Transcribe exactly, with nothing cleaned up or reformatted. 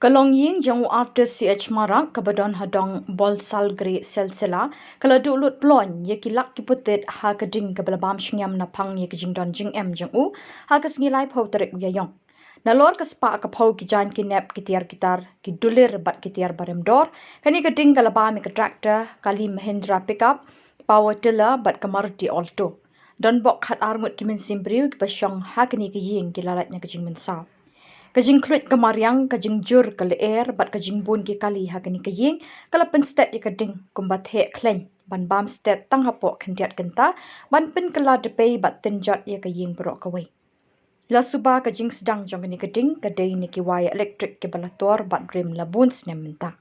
Ka longïing jong u artist C H Marak kaba don ha dong Bolsalgre Silsila ka la duh lut ploiñ ïa ki lak ki putit ha ka ding kaba la bam shngiam naphang ïa ka jingdon jingem jong u ha ka sngi laiphew tarik u Ïaiong. Nalor ka spah ka phew ki jaiñ ki nep, ki tiar ki tar, ki dulir bad ki tiar barim dor, kane ka ding ka la bam ïa ka tractor kali Mahindra pickup, power tiller bad ka Maruti Alto. Donbok khatar ngut ki mynsiem briew kiba shong ha kane ka ïing ki la lait na ka jingmynsaw. Ka jingkhluit ka mariang, ka jingjur ka lyer bad ka jingbun ki kali ha kane ka ïing ka la pynstet ïa ka ding kumba theh khleiñ ban bam stet tang hapoh khyndiat kynta ban pynkylla dpei bad tynjot ïa ka ïing baroh kawei. La suba ka jingsdang jong kane ka ding ka dei na ki wai elektrik kiba la tor bad rim la bun snem mynta.